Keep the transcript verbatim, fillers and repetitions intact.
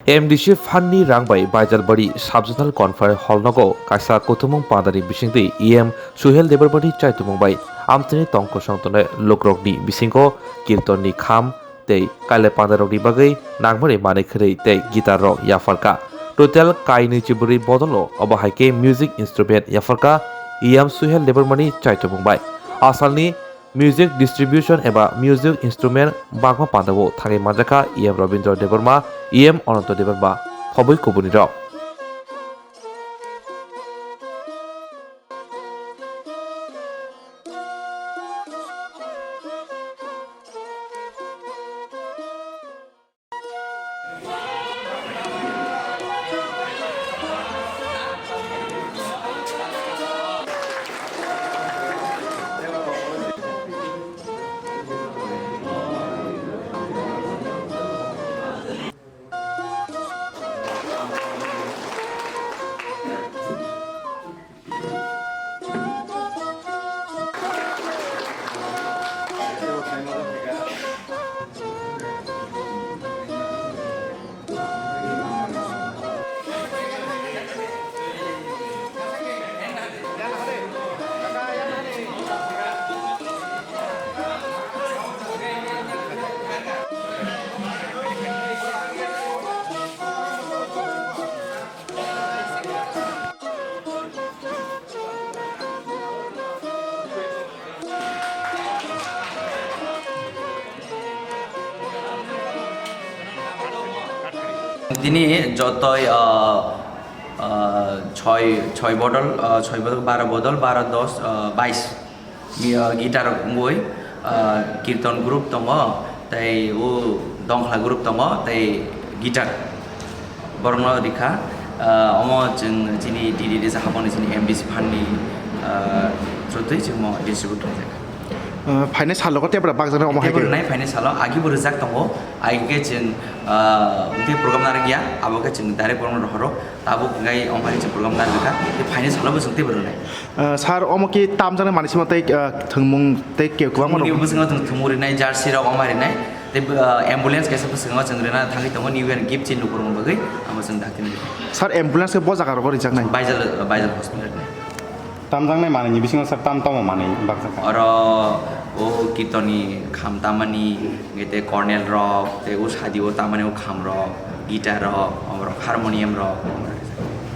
M D C phanni rang bai Baijalbari Sub-Zonal Conference Hall nogo kaisa kuthumung pandani bisingtwi E M Suhel Debbarmani chaitumung bai amchaini tong kwsang tongnai lukrokni bisingo kirtonni kham tei kailai pandarokni bagwi nangmani manwi khwnwi tei guitar rok yapharkha. Total kainwi chibrwi bodolo obo hai khe music instrument yapharkha E M Suhel Debbarmani chaitumung bai. Asalni music distribution eba music instrument bangma pandao thangwi manjakha E M Rabindra Debbarma, E M Ananta Debbarma, khobwi kubunirok. Tini jotoi, ah, ah, choi, choi bodol, ah, choi bodol, baro bodol, baro dos, ah, bais. Gi-, ah, guitar wngwi, ah, kirton group tongo, tei o dongkhla group tongo, tei guitar. Borokno rikha, ah, omo chwng chini D D D haboni chini M D C phanni, ah, through twi chwng mo distribute khlaijak. Ah, phainai salo khe tebra bakjaknai omo hai Tebra khe? Nai phainai salo agi bo rijak tongo, agi khe chwng, ah, tei program narwkya, abo khe chwng direct program rohoro, tabuk ngai omo hai chwng program narwkha, tei phainai salo bo chwng tebra nai. Ah, sir, omo khe tamjaknai manwi sima tei, ah, thwngmung tei ke-, kwbangma Thwngmungni rok. Bwskango chwng thwngmung rinai, jersey rok omo rinai, tei, ah, ambulance kaisa bwskango chwng rina thangwi tongo, New Year gift chini lukurokni bagwi, amo chwng dakti nai. Sir, ambulance khe bo jaga rogo rijaknai? Baijal, Baijal hospital rinai. Tamjaknai manwini bisingo sir tam tamo manwi bakjakha? Oro o kirtoni kham tamani, hwnkhe tei cornel rok, tei o sadi o tamani o kham rok, guitar rok, omo rok, harmonium rok.